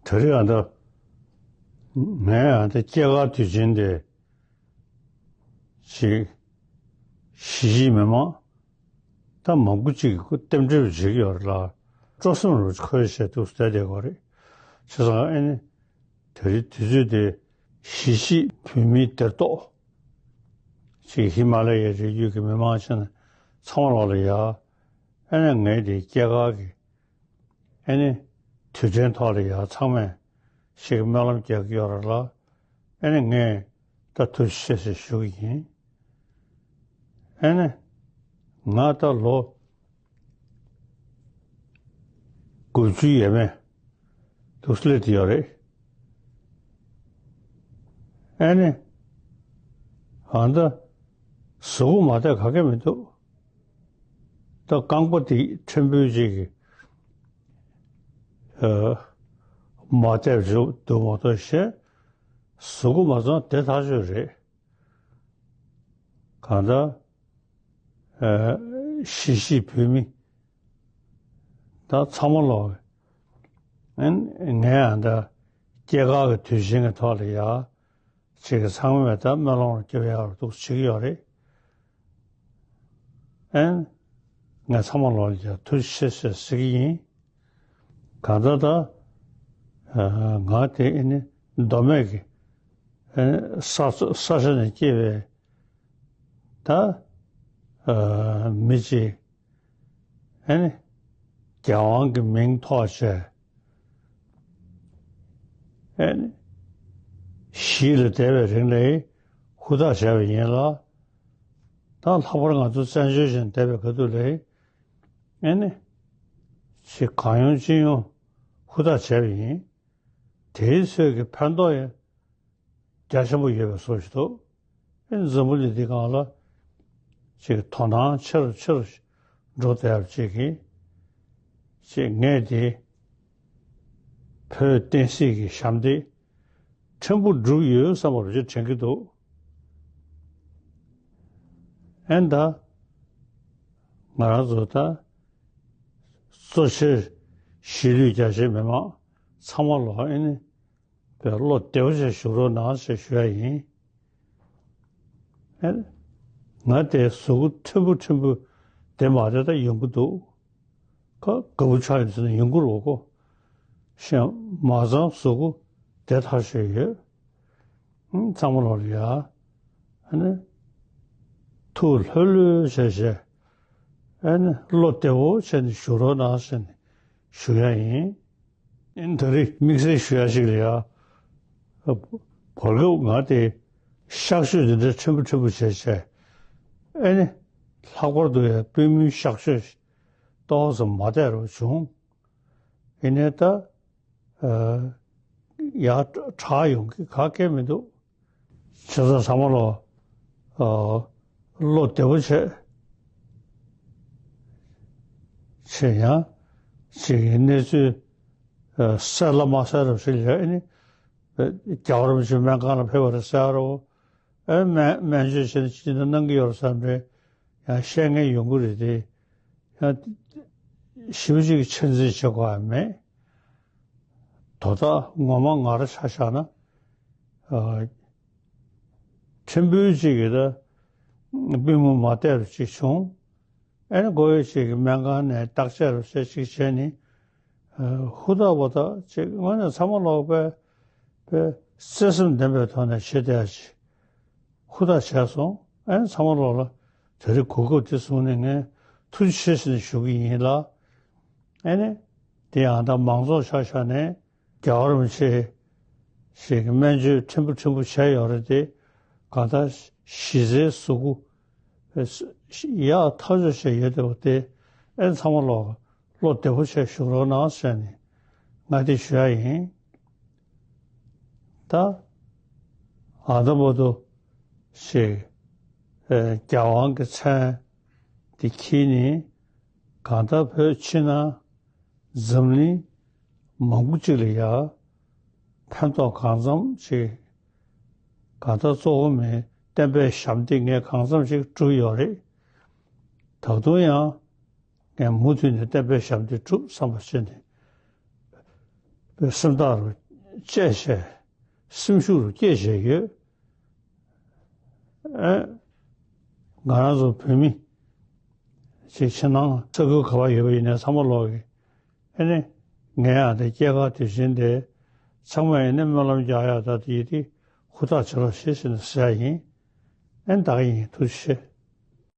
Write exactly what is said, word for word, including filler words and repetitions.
ད་རེས་ཨ་ད་ངས་ཨ་ད་སྐྱེས་སྐར་དུས་ཆེན་དེ་ཅིག་གཞིས་བྱེས་མི་མང་ད་མང་པོ་ཅིག་གིས་རྟེན་འབྲེལ་བྱེད་ཀྱི་ཡོད་རེད་ལ། སྤྲོ་སེམས་རུ་ཁོའི་བྱས་འདུག་བསྡད་བསྡད་ཀྱི་རེད། བྱས་ཙང་ཨ་ནི་ད་རེས་དུས་ཚོད་དེ་གཞིས་བྱེས་བོད་མིའི་སྡེར་གཏོགས་ཅིག་ཧི་མ་ལ་ཡའི་རི་རྒྱུད་ཀྱི་མི་མང་ཆེ་ན་ཚང་མ་ལོག་ལ་ཡ། ཨ་ནི་ངའི་དེ་སྐྱེས་སྐར་གྱི་ཨ་ནི་དུས་དྲན་ཐོག་ལ་ཡ་ཚང་མས་ཞིག་སྨོན་ལམ་རྒྱག་གི་ཡོད་རེད་ལ། ཨ་ནི་ངས་ད་ཐུགས་རྗེ་ཆེ་ཞེས་ཞུ་གི་ཡིན། ཨ་ནི་ང་ད་ལོ་དགུ་བཅུ་ཡས་མས་འདུག་སླེབས་ཡོད་རེད། ཨ་ནི་ཨ་ད་གཟུགས་པོ་མ་བདེ་ག་གེ་མི་འདུག་ད་རྐང་པ་དེ་ཕྲན་བུ་ཅིག་གིས་ཨ་མ་བདེ་བ་འདུག་མ་གཏོགས་གཞན་གཟུགས་པོ་མ་ཚང་བདེ་ཐག་ཆོད་རེད། གང་ལྟར་ཨ་གཞིས་བྱེས་བོད་མི་ད་ཚང་མ་ལོག་ཨ་ནི་ངས་ཨ་ད་སྐྱེས་སྐར་གྱི་དུས་ཆེན་གྱི་ཐོག་ལ་ཡ་ཅིག་གི་ཚང་མས་ད་སྨོན་ལམ་རྒྱབ་ཡག་འདུག་བྱེད་ཀྱི་ཡོད་རེད། ཨ་ནི་ངས་ཚང་མ་ལོག་ལ་ཡ་ཐུགས་རྗེ་ཆེ་ཟེར་གྱི་ཡིན། གང་ལྟར་ད་ཨ་ང་དེ་ཨ་ནི་མདོ་སྨད་ཀྱི་ཨ་ནི་ས་ས་ཆ་ནས་སྐྱེས་པའི་ད་ཨ་མི་གཅིག་ཨ་ནི་རྒྱལ་དབང་གི་མིང་ཐོགས་བྱས་ཨ་ནི་གཞིས་ལ་བསྡད་པའི་རིང་ལ་ཧུར་ཐག་བྱས་པ་ཡིན་ལ། ད་ལྷག་པར་ང་ཚོ་བཙན་བྱོལ་ཞིག་བསྡད་པའི་ཁ་ཐུག་ལ་ཨ་ནི་ཅིག་གང་ཡོང་ཅི་ཡོང་ཧུར་ཐག་བྱས་པ་ཡིན། དེའི་ཚོད་ཀྱི་ཕན་ཐོགས་ཡང་རྒྱ་ཆེན་པོ་ཡོད་པའི་བཟོ་ཞིག་འདུག་ཨེ་འཛམ་བུ་གླིང་འདི་སྒང་ལ་ཅིག་དོ་སྣང་ཆེ་རུ་ཆེ་རུ་འགྲོ་བསྡད་ཡག་ཅིག་གིས་ཅིག་ངས་དེ་བོད་བསྟན་སྲིད་ཀྱི་ཞབས་འདེགས་ཕྲན་བུ་བསྒྲུབས་ཡོད་བསམ་པ་རུ་ཅིག་དྲན་གྱི་འདུག་ཨེ་ད་ང་རང་ཚོ་ད་གཙོ་ཆེར་གཞིས་ལུས་རྒྱ་ཆེའི་མི་མང་ཚང་མ་ལོག་ཨེ་ནི་པའི་བློ་བདེ་བོ་བྱས་བཞུགས་རོགས་གནང་ཞེས་ཞུ་ཡ་ཡིན། ཨེ། ང་དེ་གཟུགས་པོ་ཕྲན་བུ་ཕྲན་བུ་བདེ་མ་བདེ་ད་ཡོང་གི་འདུག་ཁ་དགའ་བོ་ཆགས་ཡོང་ཟེར་ན་ཡོང་གི་རེད་གོ། གཞན་མ་ཚང་གཟུགས་པོ་བདེ་ཐག་ཆོད་ཡོད། ཨང་། ཚང་མ་ལོག་ལ་ཡ། ཨ་ནི། ཐུགས་ལྷོད་ལྷོད་བྱས་བྱས། ཨ་ནི་བློ་བདེ་བོ་བྱས་ནས་བཞུགས་རོགས་གནང་ཟེར་ནས་ཞུ་ཡ་ཡིན། ཨིན། ད་རེས་དམིགས་བསལ་ཞུ་ཡ་ཞིག་ལ་ཡ། བར་སྐབས་ང་དེ་གཤག་བཅོས་འདི་འདྲ་ཕྲན་བུ་ཕྲན་བུ་བྱས་བྱས། ཨེ་ནི། ལྷག་པར་དུ་ཡ་པུས་མོའི་གཤག་བཅོས་ཏོག་ཙམ་མ་བདེ་རུ་བྱུང་། ཡིན་ནའི་ད། ཨ། ཡ་དྲག་ཡོང་གི་ག་གེ་མི་འདུག་བྱས་ཙང་ཚང་མ་ལོག་ཨ། བློ་བདེ་པོ་བྱས། བྱས་ཡང་ཅིག་གི་གནས་ཚུལ་ཨ། གསལ་ལ་མ་གསལ་རབས་ཤིག་ལ་ཨ་ནི། རྒྱལ་བ་རིན་པོ་ཆེ་སྨན་ཁང་ལ་ཕེབས་པ་རེད་ཟེར་རོ། ཨ། སྨན་སྨན་བཅོས་བྱས་ནས་ཅི་འདྲ་གནང་གི་ཡོད་རེད་བསམ་རེད། ཡང་བཤད་མཁན་ཡོང་གི་རེད་དེ། ཡང་ཞེ་པོ་ཅིག་ཆེད་འཛིན་བྱེད་དགོས་ཡ་མེད། དོ་བདག་ངོ་མ་ང་རང་ཆ་བཞག་ན། ཨ། ཕྲན་བུ་ཅིག་གིས་ད་པུས་མོ་མ་བདེ་རུ་ཅིག་བྱུང་། ཨ་ནི་མགོ་བོ་ཅིག་གིས་སྨན་ཁང་ནས་བརྟག་དཔྱད་རུ་བྱས་ཅིག་བྱས་ནས། ཨ། ཧུར་ཐག་པ་ཐག་ཅིག་དངོས་གནས་ཚང་མ་ལོག་པའི་པའི་བརྩེ་སེམས་ལྡན་པའི་ཐོག་ནས་བྱེད་བསྡད་ཡ་ཅིག་ཧུར་ཐག་བྱས་སོང་། ཨ་ནི་ཚང་མ་ལོག་ལ་དེ་རིང་གོ་སྐབས་དེ་བཟུང་ནས་ངས་ཐུགས་རྗེ་ཆེ་ཟེར་ནས་ཞུ་གི་ཡིན་ལ། ཨ་ནི། དེ་ཡང་ད་མང་ཚོགས་ཆ་བཞག་ནས་རྒྱལ་བ་རིན་པོ་ཆེ་ཞིག་གི་སྨན་བཅོས་ཕྲན་བུ་ཕྲན་བུ་བྱས་ཡོད་རེད་དེ། གང་ལྟར་གཞི་རྩའི་གཟུགས་པོ་ཡག་ཐག་ཆོད་བྱས་ཡོད་བསྡད་པ་དེ། ཨ་ནི་ཚང་མ་ལོག་བློ་བདེ་པོ་བྱས་བཞུགས་རོགས་གནང་ཟེར་ནས་ང་དེ་ཞུ་ཡ་ཡིན། ད་ཨ་ད་བར་དུ་ཞིག་ཨ། རྒྱལ་དབང་གི་མཚན་དེ་འཁྱེར་ནས་གང་ལྟར་བོད་ཕྱི་ནང་འཛམ་གླིང་མང་པོ་ཅིག་ལ་ཡ་ཕན་ཐོགས་གང་འཚམ་ཅིག་གང་ལྟར་གཙོ་བོ་མིའི་བསྟན་པའི་ཞབས་འདེགས་ངས་གང་འཚམ་ཅིག་བསྒྲུབས་ཡོད་རེད། ད་དུང་ཡང་ངས་མུ་མཐུད་ནས་བསྟན་པའི་ཞབས་འདེགས་བསྒྲུབ་བསམ་པ་བྱས་ནས། པའི་སེམས་ཐག་རུ་བཅད་བྱས། སེམས་ཤུགས་རུ་བསྐྱེད་བྱས་ཡོད། ཨེ། ང་རང་ཚོ་བོད་མི་ཅིག་ཕྱི་ནང་ས་ཁུལ་ག་པར་ཡོད་པ་ཡིན་ནའི་ཚང་མ་ལོག་གི། ཨེ་ནི། ངའི་ཨ་དེ་སྐྱེས་སྐར་དུས་ཆེན་དེ་ཚང་མ་ཡིན་ནའི་སྨོན་ལམ་རྒྱག་ཡག་ད་དེ་ཡིན་དེ་ཧུར་ཐག་བྱེད་རོགས་ཞེས་ཟེར་ནས་ཟེར་ཡ་ཡིན། ཨེ་ནི་ད་ག་ཡིན། ཐུགས་རྗེ་ཆེ།